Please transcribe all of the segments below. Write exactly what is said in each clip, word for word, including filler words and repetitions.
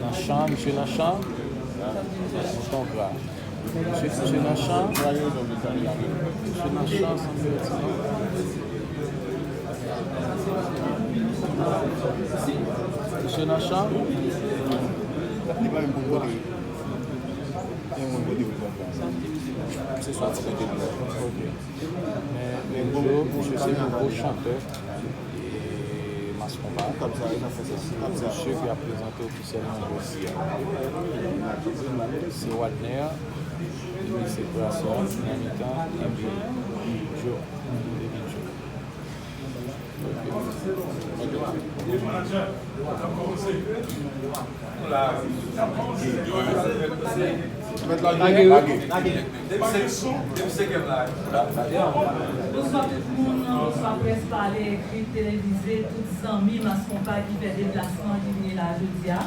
Nan chan, misye nan chan. Tongra. Misye, misye nan chan. Misye nan chan, sanble ti non. Misye nan chan. Li pa menm pou vote. Li pa menm pou vote. Misye soti kote li. Ok. Men, men Joe, misye se nouvo chantè e Mass Konpa. Misye ki ap prezante ofisyèlman jodi a. Se Wadner, epi se Gracia, nan mitan, epi Joe, epi Joe. Mèt lage, lage. Bonswa tout moun, bonswa près pale, ekri, televize, tout zanmi Mass Konpa ki fè deplasman ki vini la jodi a.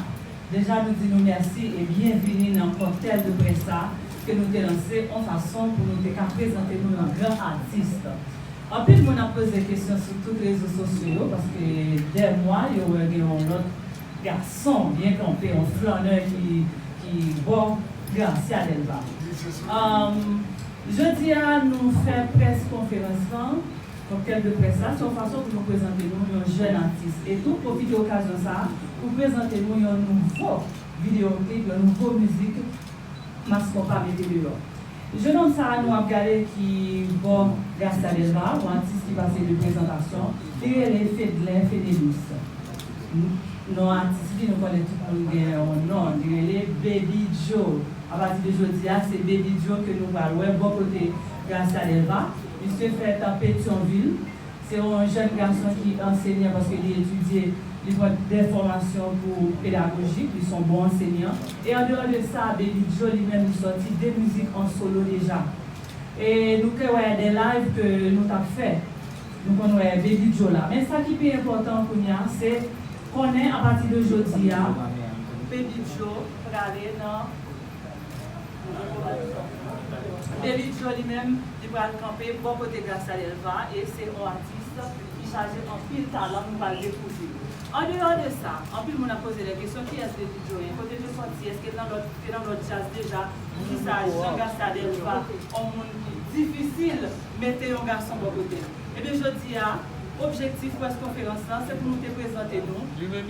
Deja nou di nou mèsi e byenvini nan kòktèl de près sa ke nou te lanse yon fason pou nou te ka prezante nou yon gran atis. Anpil moun ap poze kesyon sou tout rezo sosyo yo, paske dè mwa yo wè gen yon lòt gason byen kanpe, yon flannè ki, ki bò Gracia Delva. Jodi a, nou fè près konferans lan, kòktèl de près la, se yon fason pou nou prezante nou yon jèn atis. E tou, pwofite okazyon sa a pou prezante nou yon nouvo videyo klip, yon nouvo mizik Mass Konpa mete deyò. Jennonm sa a nou ap gade ki bò Gracia Delva, yon atis ki pase de prezantasyon, li rele Fedlen Fenelus. Non atis li, nou konnen tout moun gen yon non, li rele Baby Joe. Apati de jodi a, se Baby Joe ke nou pral wè bò kote Gracia Delva. Misye fèt an Petyonvil. Se yon jèn gason ki ansenyan paske li etidye, li pran de fòmasyon pou pedagojik, li se yon bon ansenyan. E andeyò de sa, Baby Joe li menm li sòti de mizik an solo deja. E nou te wè de live ke nou t ap fè, nou konn wè Baby Joe la. Men sa ki pi enpòtan kounye a, se konnen apati de jodi a, Baby Joe prale nan Baby Joe li menm, li pral kanpe bò kote Gracia Delva, e se yon atis ki chaje anpil talan nou pral dekouvri. Andeyò de sa, anpil moun ap poze lè kesyon, kiyès Baby Joe ye? Kote l te sòti? Èske l nan lòt, te nan lòt djaz deja? Poukisa jan Gracia Delva, yon moun difisil, mete yon gason bò kote l? Ebyen, jodi a, objektif près konferans lan, se pou nou te prezante nou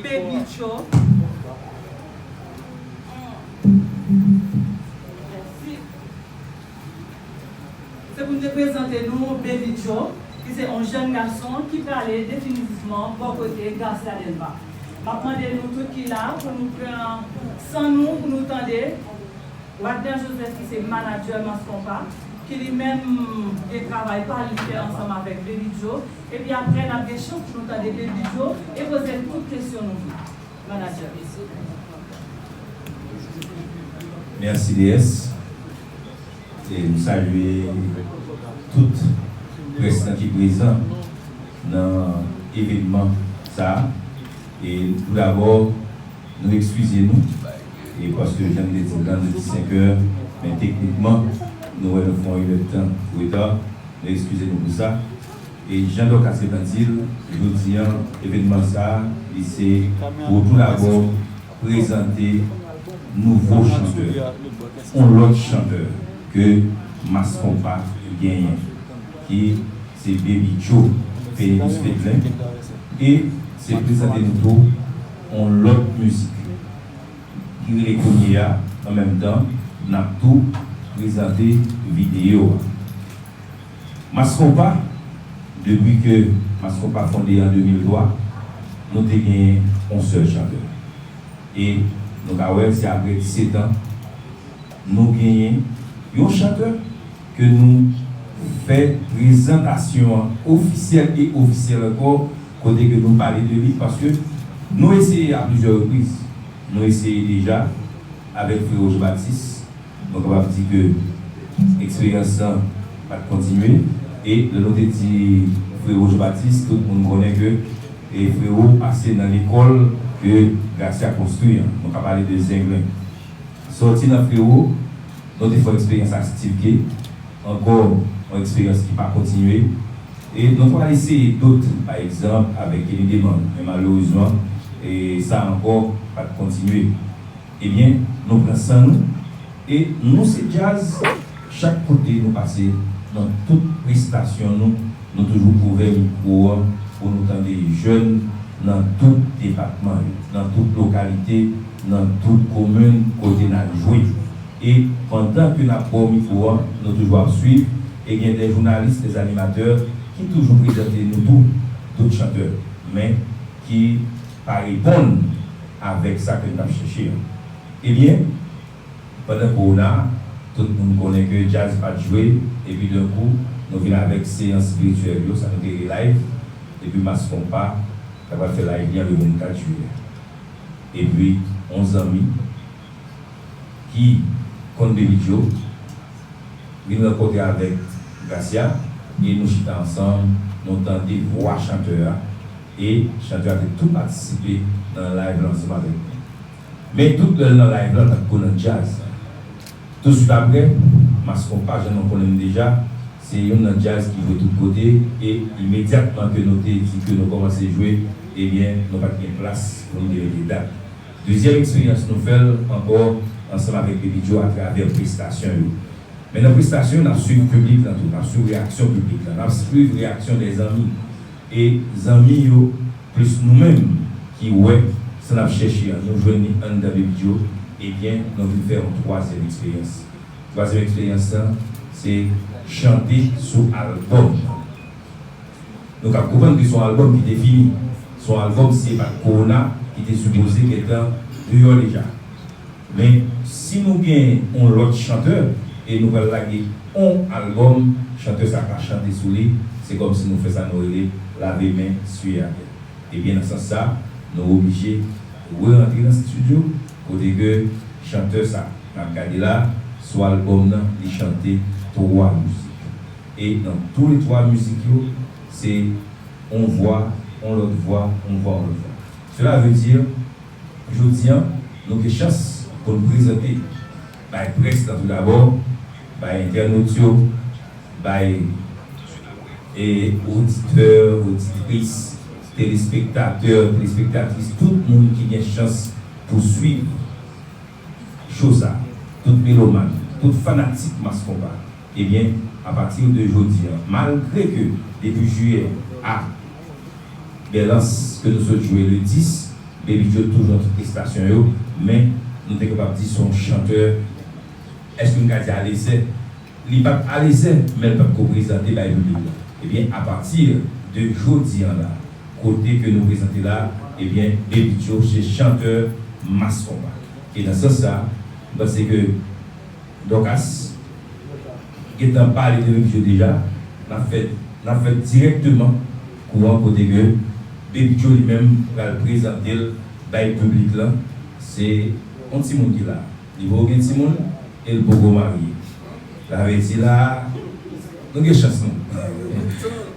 Baby Joe. Mèsi. Se pou n te prezante nou Baby Joe, ki se yon jèn gason ki prale definitivman bò kote Gracia Delva. M ap mande nou tout ki la pou nou pran san nou, pou nou tande Wadner Joseph, ki se manadjè Mass Konpa, ki li menm gen travay pa l li fè ansanm avèk Baby Joe. Epi apre, n ap gen chans pou nou tande Baby Joe e poze l tout kesyon nou vle. Manadjè. Mèsi, Déesse. E m salye tout près lan ki prezan nan evènman sa a. E tou dabò, nou ekskize nou, e paske jan m te di l lan, nou di senkè, men teknikman, nou wè nou fè yon inèdtan reta. Nou ekskize nou pou sa. E jan Dorcas te di l, jodi a, evènman sa a, li se pou tou dabò prezante nouvo chantè, yon lòt chantè ke Mass Konpa genyen, ki se Baby Joe, Fenelus Fedlen, e se prezante nou tou yon lòt mizik ki rele Kounye a, an menm tan, n ap tou prezante videyo a. Mass Konpa, depi ke Mass Konpa fonde an de mil twa, nou te genyen yon sèl chantè. E nou ka wè, se apre disèt an, nou genyen yon chantè ke nou fè prezantasyon an ofisyèl e ofisyèl ankò, kote ke nou pale de li, paske nou eseye a plizyè repriz. Nou eseye deja avèk Frero Jean Baptiste, nou kapab di ke eksperyans lan pa t kontinye. E lè nou te di Frero Jean Baptiste, tout moun konnen ke E Frewo pase nan lekòl ke Gracia konstwi an. Nou ka pale de Zenglen. Sòti nan Frewo, nou te fè yon eksperyans a Stive K, ankò yon eksperyans ki pa kontinye. E nou t al eseye dòt, pa egzanp, avèk Kenny Deman, men malerezman, e sa ankò pa t kontinye. Ebyen, nou pran san nou e nou se djaz. Chak kote nou pase, nan tout prestasyon nou, nou toujou ouvè mikwo an pou nou tande jèn nan tout depatman yo, nan tout lokalite, nan tout komin kote n al jwe. E pandan ke n ap ba w mikwo an, nou toujou ap swiv e gen de jounalis, de animatè ki toujou prezante nou tou, dòt chantè, men ki pa reponn avèk sa ke n t ap chèche an. Ebyen, pandan kowona, tout moun konnen ke djaz pa t jwe, epi denkou, nou vin avèk seyans vityèl yo, sa nou te rele live, epi Mass Konpa ta pral fè live li an le vennkat jiyè. Epi, yon zanmi ki konn Baby Joe vin rankontre avèk Gracia, e nou chita ansanm, nou tande vwa chantè a, e chantè a te tou patisipe nan live la ansanm avèk nou. Men tout lè l nan live la, l pa t ko nan djaz. Touswit apre, Mass Konpa, jan nou konnen l deja, se youn nan djaz ki jwe tout kote, e imedyatman ke nou te di ke nou kòmanse jwe, ebyen, nou pa t gen plas pou nou te mete dat. Dezyèm eksperyans nou fè l ankò ansanm avèk Baby Joe atravè prestasyon yo. Men nan prestasyon, n ap swiv piblik lan tou, n ap swiv reyaksyon piblik lan, n ap swiv reyaksyon dèzanmi. E zanmi yo, plis nou menm ki wè sa n ap chèche an, nou jwenn li anndan Baby Joe, ebyen, nou vin fè yon twazyèm eksperyans. Twazyèm eksperyans lan, se chante sou albòm nan. Nou kab konprann ke se yon albòm ki te fini. Se yon albòm, si se pa t kowona, ki te sipoze gentan deyò deja. Men, si nou gen yon lòt chantè e nou pral lage yon albòm, chantè sa ka chante sou li, se kòmsi nou fè sa nou rele lave men, siye atè. Ebyen, nan sans sa, nou oblije re-rantre nan estidyo, kote ke chantè sa n ap gade la, sou albòm nan, li chante twa mizik. E nan tou le twa mizik yo, se yon vwa, yon lòt vwa, yon vwa, yon lòt vwa. Cela veut dire, jodi an, nou gen chans pou n prezante bay près lan tou dabò, bay entènot yo, bay, e, oditè, oditris, telespektatè, telespektatris, tout moun ki gen chans pou swiv cho sa, tout melomàn, tout fanatik Mass Konpa. Ebyen, apati de jodi an, malgre ke depi jiyè a Bèlans ke nou sot jwe le dis, Baby Joe toujou nan tout estasyon yo, men nou te kapab di se yon chantè, èske m ka di alezè? Li pa t alezè, men l pa t ko prezante bay piblik la. Ebyen, apati de jodi an la, kote ke nou prezante la, ebyen, Baby Joe se chantè Mass Konpa. E nan sans sa, m panse ke Dorcas gentan pale de Baby Joe deja. N ap fè, n ap fè dirèkteman kou an kote ke Baby Joe li menm pral prezante l bay piblik lan. Se yon timoun ki la. Li poko gen timoun e l poko marye. Sa vle di la, nou gen chans nou.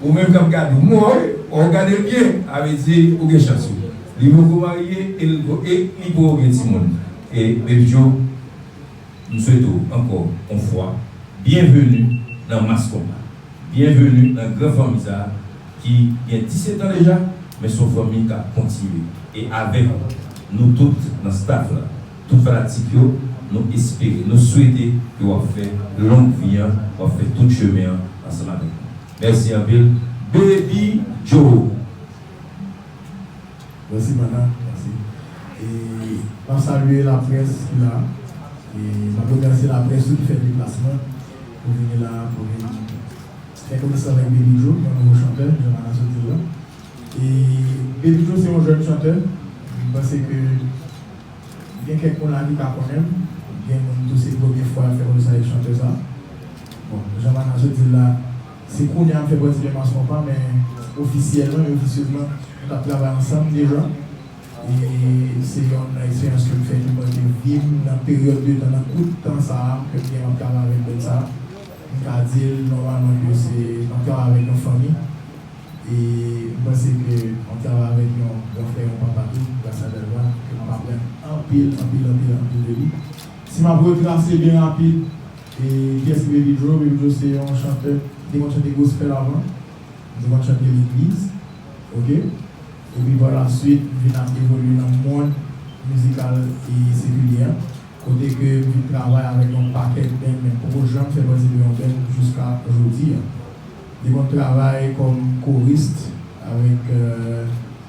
Ou menm k ap gade, ou mò wi, ou gade l byen, sa vle di ou gen chans ou. Li poko marye e l po-, e li poko gen timoun. E Baby Joe, m swete w ankò yon fwa, byenveni nan Mass Konpa. Byenveni nan gran fanmi sa a ki gen disèt an deja, men se yon fanmi k ap kontinye. E avèk nou tout nan staff la, tout fanatik yo, nou espere, nou swete ke w ap fè long vi an, w ap fè tout chemen an ansanm avèk nou. Mèsi anpil. Baby Joe. Mèsi, Mana. Mèsi. E m ap salye laprès ki la. E m ap remèsye laprès tou ki fè deplasman pou vini la, pou vin fè konesans avèk Baby Joe, yon nouvo chantè, jan Mana sot di l la. E Baby Joe se yon jèn chantè. M panse ke gen kèk moun la ki ka konnen m. Gen moun tou se premye fwa y ap fè konesans avèk chantè sa. Bon, jan Mana sot di l la, se kounye a m fè pati de Mass Konpa, men ofisyèlman e ofisyezman, nou t ap travay ansanm deja. E se yon eksperyans ke m fè ki make vi m nan peryòd de tan, nan kout tan sa a, ke m gen m ap travay avèk bèt sa a. M ka di l nòmalman ke se, m ap travay avèk yon fanmi. E m panse ke m ap travay avèk yon gran frè, yon papa tou, Gracia Delva, ke m ap aprann anpil, anpil, anpil, anpil de li. Si m ap retrase byen rapid, e kiyès ki Baby Joe? Baby Joe se yon chantè ki te konn chante gospel avan, li te konn chante legliz, oke? Epi pa la swit, m vin ap evolye nan mond mizikal e sekilye a. Kote ke m vin travay avèk yon pakèt band, men m poko janm fè pati de yon band jiska jodi a. Li konn travay kòm korist avèk, euh,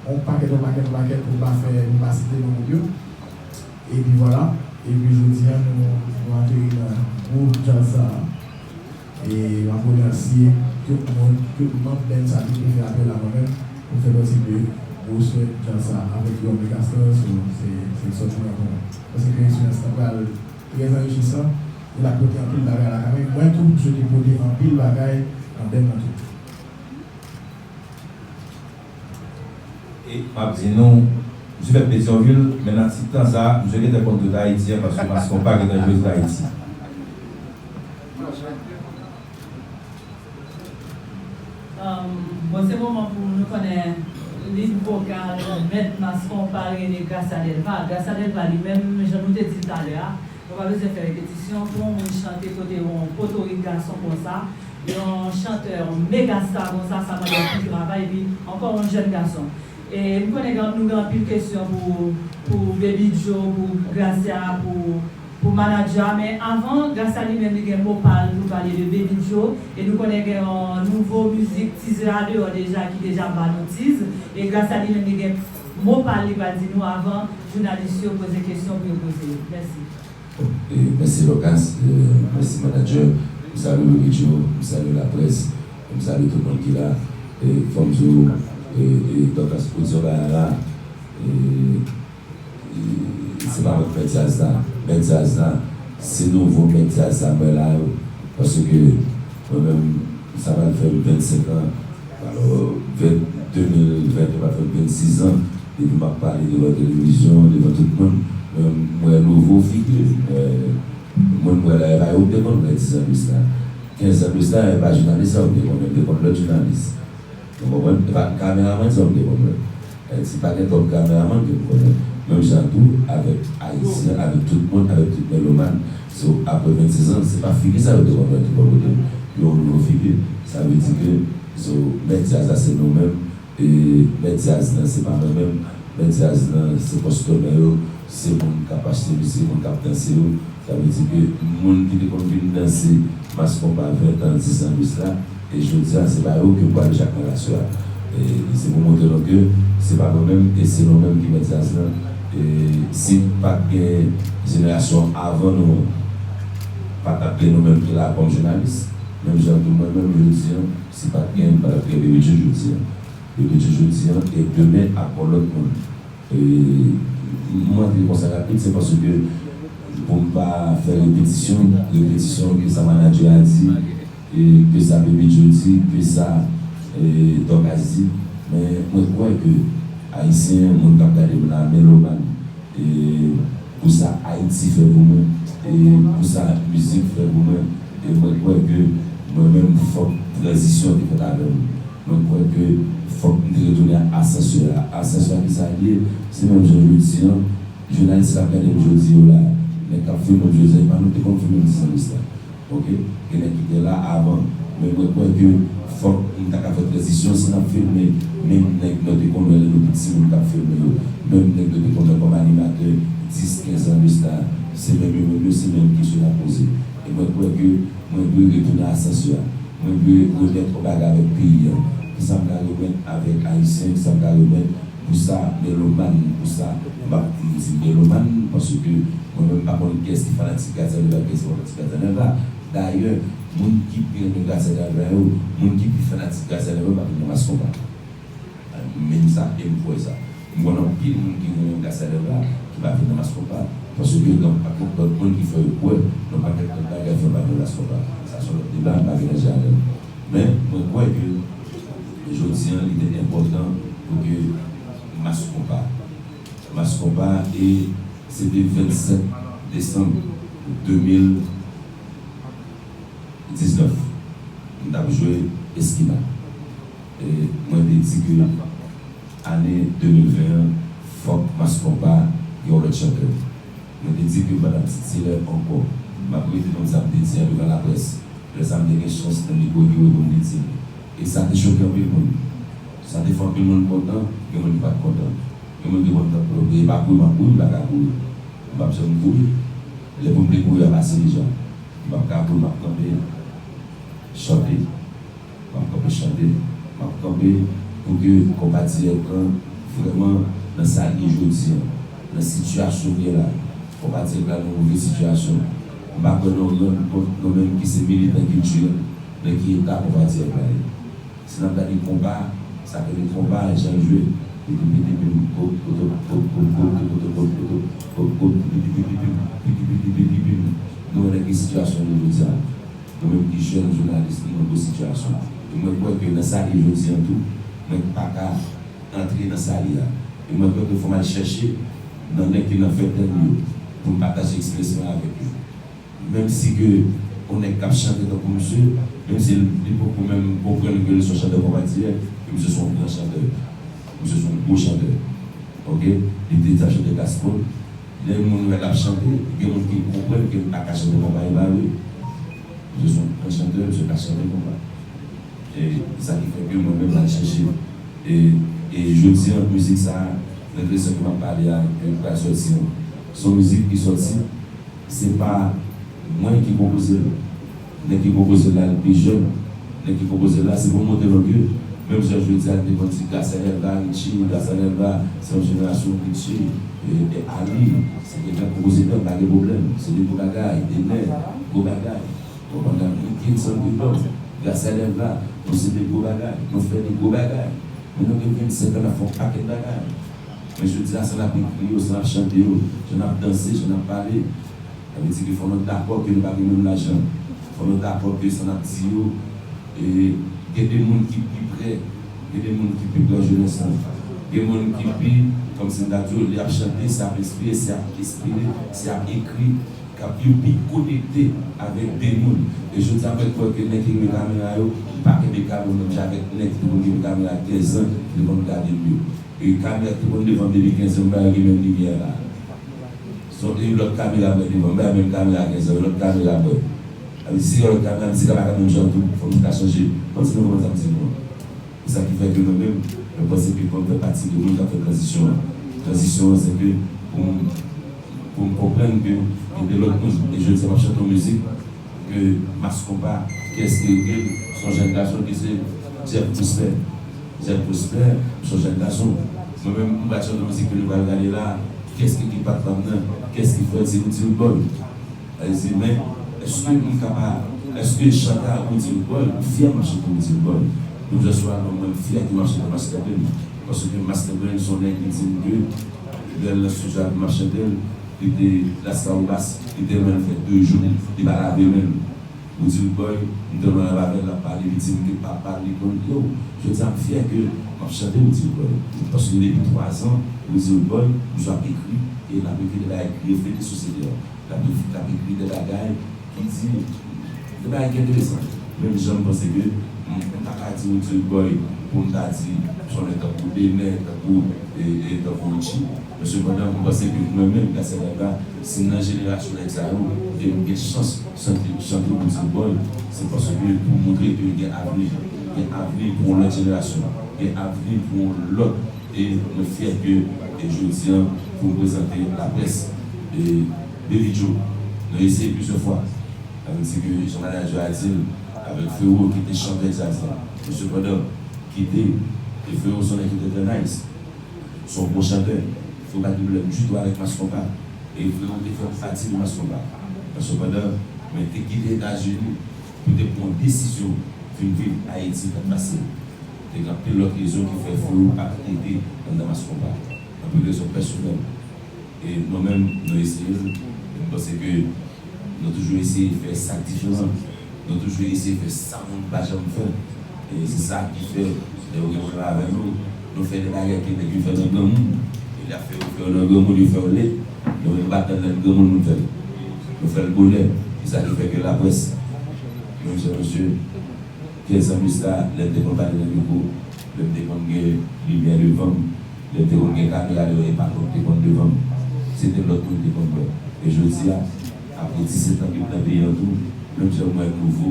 yon pakèt, yon pakèt, yon pakèt, pou m pa fè, pou m pa site non moun yo. Epi vwala. Epi jodi a, nou, nou ateri nan gwo djaz sa a. E m ap remèsye tout moun, tout manm band sa ki te fè apèl a mwen menm pou m fè pati de gwo swèt djaz sa avèk yo, Megastar, so, se, se eksepsyon pou mwen. Paske eksperyans lan pral trè anrichisan, e l ap pote anpil bagay lakay mwen. Mwen tou, m swete pote anpil bagay nan band nan tou. E m ap di nou, misye fèt Petyonvil, men nan ti tan sa a, misye gentan konn tout Ayiti an, paske Mass Konpa gentan jwe tout Ayiti. Um, bon, se moman pou nou konnen lead vokal, mèt Mass Konpa, rele Gracia Delva. Gracia Delva li menm, jan nou te di l talè a, nou pa bezwen fè repetisyon. Pou yon moun chante kote yon potorik gason konsa, yon chantè, yon megastar konsa, sa mande anpil travay, epi ankò yon jèn gason. E m konnen gen, nou gen anpil kesyon pou, pou Baby Joe, pou Gracia, pou, pou manadjè a, men avan, Gracia li menm li gen mo pa l pou l pale de Baby Joe, e nou konnen gen yon nouvo mizik, tizè a deyò deja, ki deja ba nou tiz, e Gracia li menm li gen mo pa l li pral di nou avan jounalis yo poze kesyon pou yo poze yo. Mèsi. E, mèsi Locas, e, mèsi manadjè. M salye Baby Joe, m salye laprès, m salye tout moun ki la. E, fò m di w, e, e, Locas, ou di yon bagay la, e, e, se pa mwen k fè djaz la. Mèt djaz la, se nouvo mèt djaz sa mwen la yo. Paske mwen menm, sa pral fè vennsenk an, alò, ven, de mil ven, sa pral fè vennsis an, depi m ap pale devan televizyon, devan tout moun, mwen, m wè nouvo figi, m wè moun m wè la, e pa yo m te konn wè dizan de sa. Kenzan de sa, e pa jounalis sa yo m te konn wè, m te konn lòt jounalis. Ou konprann? E pa kameramann sa yo m te konn wè. Eh, si pa gen kòm kameramann ke m konnen. Menm jan tou, avèk Ayisyen, avèk tout moun, avèk tout melomàn. So, apre vennsis an, se pa figi sa yo te konn wè tou bò kote m. Yo yon nouvo figi. Sa vle di ke, so, mèt djaz la se nou menm. E mèt djaz lan se pa mwen menm. Mèt djaz lan se kòstòmè yo, se moun k ap achte mizik, moun k ap danse yo. Sa vle di ke moun ki te konn vin danse Mass Konpa ven tan, dis an de sila, e jodi a, se pa yo ke m pral jwe ak nan rasyo a. E se pou montre nou ke se pa mwen menm, e se nou menm ki mèt djaz lan. E si pa t gen jenerasyon avan nou, pa t ap gen nou menm ki la kòm jounalis. Menm jan tou mwen menm, jodi a, si pa t gen, pa t ap gen Baby Joe jodi a. Baby Joe jodi a, e demen ap gon lòt moun. E, m antre konsa rapid, se paske pou m pa fè repetisyon, repetisyon ke sa manadjè a di, e, ke sa Baby Joe di, ke sa, e, Dorcas di. Men mwen kwè ke Ayisyen, moun k ap gade m la, melomàn, e, pou sa Ayiti fè pou mwen, e, pou sa mizik fè pou mwen, e mwen kwè ke mwen menm fòk tranzisyon te fèt avè m. Mwen kwè ke fòk m te retounen a asansè a. Asansè a, kisa l ye? Se menm jan jodi a, jounalis k ap gade m jodi yo la, nèg k ap filme m jodi a, e pa nou te konn filme m dizan de sa. Oke? Gen nèg ki te la avan. Men mwen kwè ke fòk m ta ka fè tranzisyon. Si n ap filme menm nèg nou te konn wè lè nou te timoun k ap filme yo, menm nèg nou te konn wè kòm animatè dis, kenz an de sa, se menm yo menm yo, se menm kesyon n ap poze. E mwen kwè ke mwen dwe retounen asansè a. Mwen dwe remèt yon bagay avèk peyi a. Kisa m ka remèt avèk Ayisyen? Kisa m ka remèt pou sa melomàn? Pou sa, m pa m di melomàn, paske mwen menm m pa konn kiyès ki fanatik Gracia Delva, kiyès ki fanatik Gracia Delva. Dayè, moun ki pi renmen Gracia Delva yo, moun ki pi fanatik Gracia Delva yo pa vin nan Mass Konpa. Menm sa, e m kwè sa. M konn anpil moun ki renmen Gracia Delva ki pa vin nan Mass Konpa. Paske gen yon pakèt lòt moun ki fè yo kwè nan pakèt lòt bagay fè yo pa vin nan Mass Konpa. Sa se yon lòt deba, m pa vin nan jaden. Men, mwen kwè ke jodi a, li te enpòtan pou ke Mass Konpa. Mass Konpa, e se te vennsèt desanm de mil diznèf. M t ap jwe Eskina. E mwen te di ke ane de mil ven an, fòk Mass Konpa gen yon lòt chantè. Mwen te di ke m pa t ap titulè ankò. M ap rete kòm sa m te di an devan laprès. Lè sa a m te gen chans nan mikwo ki wè pou m te di l. E sa te choke anpil moun. Sa te fè anpil moun kontan, gen moun ki pa t kontan. Gen moun ki kontan, e pa kouri m ap kouri, m pa ka kouri. M p ap janm kouri. Lè pou m te kouri a pase deja. M p ap ka kouri, m ap kanpe, chante. M ap kanpe chante, m ap kanpe pou ke konpa dirèk lan vrèman nan sa l ye jodi an, nan sitiyasyon l ye la. Konpa dirèk la nan move sitiyasyon. M pa kwè nou rann kont nou menm ki se militan kiltirèl nan ki eta konpa dirèk la ye. Si n ap gade konpa, sa k rele konpa, jan l jwe, nou wè nan ki sitiyasyon nou ye jodi a. Nou menm ki jèn jounalis, nou nan gwo sitiyasyon. E mwen kwè ke nan sa l ye jodi an tou, mwen pa ka antre nan sa l ye a. E mwen kwè ke fò m al chèche nan nèg ki nan ventèn yo pou m pataje eksperyans mwen avèk yo. Menm si ke yon nèg k ap chante tankou misye, menm si li poko menm konprann ke li se yon chantè konpa dirèk, ke misye se yon gran chantè. Misye se yon gwo chantè. Oke? Li te, te ap chante gaspòl. Lè moun wè l ap chante, gen moun ki konprann ke l pa ka chante konpa, e pa vre. Misye se yon gran chantè, misye ka chante konpa. E sa ki fè ke mwen menm m al chèche. E, e jodi an, mizik sa a, nan enpresyon ke m ap pale a, ke l pral sòti an, se yon mizik ki sòti, se pa mwen ki konpoze l. Nèg ki konpoze l la, li pi jèn. Nèg ki konpoze l la, se pou montre nou ke, menm jan jodi a, te konn di Gracia Delva, Richie, Gracia Delva, se yon jenerasyon Richie, e, e Ali, se de gran konpozitè, pa gen pwoblèm. Se de gwo bagay, Dener, gwo bagay. Bon, pandan nou gen Sandrino, Gracia Delva, nou se de gwo bagay, nou fè de gwo bagay. Men nou gen vennsenk an, n ap fè yon pakèt bagay. Men jodi a, sa n ap ekri yo, sa n ap chante yo, jan n ap danse, jan n ap pale, sa vle di ke fò nou dakò ke nou pa gen menm lajan. Fò nou dakò ke sa n ap di yo, e, gen de moun ki pi prè, gen de moun ki pi prè jenès lan. Gen moun ki pi, kòmsi m ta di w, lè y ap chante, se ap enspire, se ap enspire, se ap ekri, k ap yo pi konekte avèk de moun. E jodi a, mwen kwè ke nèg ki kenbe kamera yo, pa kenbe kamera yo menm jan avèk nèg ki te konn kenbe kamera kenz an, ki te konn gade m yo. E kamera ki te konn devan m depi kenz an, m pa wè gen menm limyè la. Se yon lòt kamera mwen devan, m pa wè menm kamera kenz an, yon lòt kamera mwen. Sa vle di, si yon lòt kamera, mizik la pa ka menm jan tou, fò nou ka chanje. Kontinye konprann sa m di nou an. E sa ki fè ke mwen menm, mwen panse ke fò m fè pati de moun k ap fè tranzisyon an. Tranzisyon an, se ke pou m, pou m konprann ke gen de lòt moun. E jodi a, m ap chante yon mizik ke Mass Konpa, kiyès ki ekri l, se yon jèn gason ki se Jeff Prosper. Jeff Prosper, se yon jèn gason. Mwen menm, m pral chante yon mizik ke nou pral gade la, kiyès ki ekri pat pa m nan, kiyès ki fè l, se Roody Roodboy. Sa vle di, men, èske m ka pa, èske chante ak Roody Roodboy, m fyè m ap chante Roody Roodboy. Menm jan sou album mwen, m fyè ke m ap chante Master Brain. Paske Master Brain se yon nèg ki di m ke lè l nan estidyo a pou m ap chante l, li te Las Caobas, li te renmen l fè de jou, li pa lave men l. Roody Roodboy, m te nan lab avè l, l ap pale, li di m ke papa l, li konn, yo, jodi a m fyè ke m ap chante Roody Roodboy. Paske depi twazan, Roody Roodboy, m sou ap ekri, e l ap ekri de bagay ki reflete sosyete a. L ap, l ap ekri de bagay ki di, de bagay ki enteresan. Menm jan m panse ke m, m pa ka di Roody Roodboy pou m ta di, se yon nèg tankou Dener, tankou, e, e, tankou Richie. Men sepandan, m panse ke mwen menm, Gracia Delva, si m nan jenerasyon nèg sa yo, e m gen chans chante, chante Roody Roodboy, se paske pou montre ke gen avni, gen avni pou yon lòt jenerasyon, gen avni pou yon lòt, e mwen fyè ke, e jodi a, pou m prezante laprès, e Baby Joe, nou eseye plizyè fwa, avèk se ke jan manager a di l, avèk Frero ki te chantè djaz la, men sepandan, ki te, e Frero se yon nèg ki te trè nice. Se yon bon chantè. Frero pa gen pwoblèm ditou avèk Mass Konpa. E Frero te fè pati de Mass Konpa. Men sepandan, mwen te kite Etazini pou te pran yon desizyon vin viv Ayiti, pa t fasil. Te gen anpil lòt rezon ki fè Frero pa t rete anndan Mass Konpa. Anpil rezon pèsonèl. E nou menm, nou eseye l. E m panse ke nou toujou eseye fè sa k diferan. Nou toujou eseye fè sa moun pa janm fè. E se sa ki fè, lè yo gen pwoblèm avè nou, nou fè de bagay ke nèg yo fè nan granmoun. E lè y ap fè yo fè yo nan granmoun, yo fè yo lèd. Nou menm, nou pa t tann lè n granmoun pou n fè l. Nou fè l bonè. Se sa ki fè ke laprès, menm jan mesye kenz an plis la, lè n te konn pale nan mikwo, Lè m te konn gen limyè devan m, lè m te konn gen kamera devan m, e pa mwen ki te konn devan m. Se te lòt moun ki te konn wè. E jodi a, apre disèt an ke m nan peyi an tou, menm jan m wè nouvo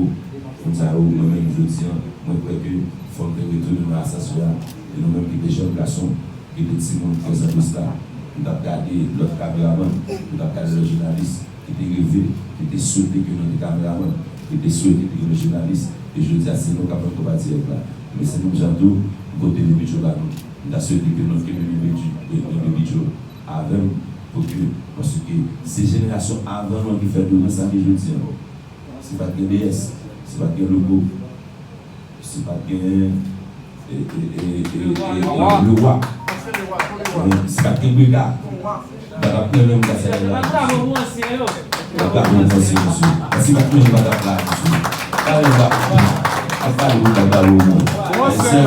moun sa yo, mwen menm jodi a, mwen kwè ke fò m te retounen nan asansè a. E nou menm ki te jèn gason, ki te timoun trèz an de sa, nou t ap gade lòt kameramann, nou t ap gade lòt jounalis, ki te reve, ki te swete ke nou te kameramann, ki te swete ke nou jounalis, e jodi a se nou k ap nan konba dirèk la. Men se menm jan tou, m pote Baby Joe ba nou. M ta swete ke nou kenbe Baby Joe, Baby Joe avè m, pou ke, paske se jenerasyon avan nou an ki fè demen sa ke jodi a. Si pa t gen D S, si pa t gen Louko, si pa t gen, e, e, e, e, e, e, Lewa, e, si pa t gen Brega, m pa t ap nan menm klas avè la, mesye. M pa t ap nan menm klas, mesye. Si pa t gen, m pa t ap la, mesye. Talè m pa ap pale pou m ta pale omwen. Mesye,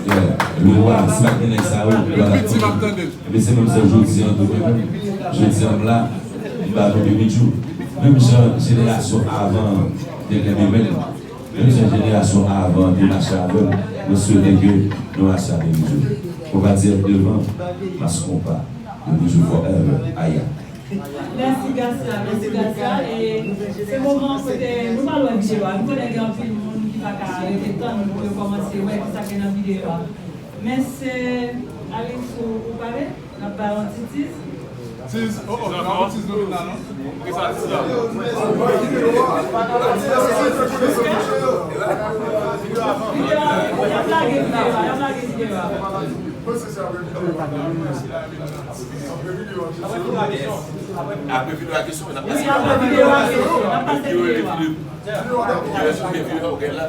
yeah, Lewa, si pa t gen nèg sa yo, m pa t ap. Ebyen, se menm sa jodi an tou, mwen menm. Jodi an, m la, m ba nou Baby Joe. Menm jan jenerasyon avan an te kenbe men m, menm jan jenerasyon avan an te mache avè m, mwen swete ke nou mache avè Baby Joe. Konba dirèk devan, mas konba. Baby Joe forever, aya. Mèsi Garcia, mèsi Garcia. E se moman kote nou pral wè videyo a. Nou konnen gen anpil moun ki pa ka rete tann pou yo kòmanse wè kisa ki gen nan videyo a. Men se Alex ou, ou pale, n ap ba yon ti tease. Tease, oh, oh, pa yon tease nou vin la, non? Ki sa tease la? Videyo a, y ap lage videyo a, y ap lage videyo a. Apre videyo a kesyon, n ap pase videyo a. Wi, apre videyo a kesyon, n ap pase videyo a. Videyo a kesyon, videyo a, ok, la.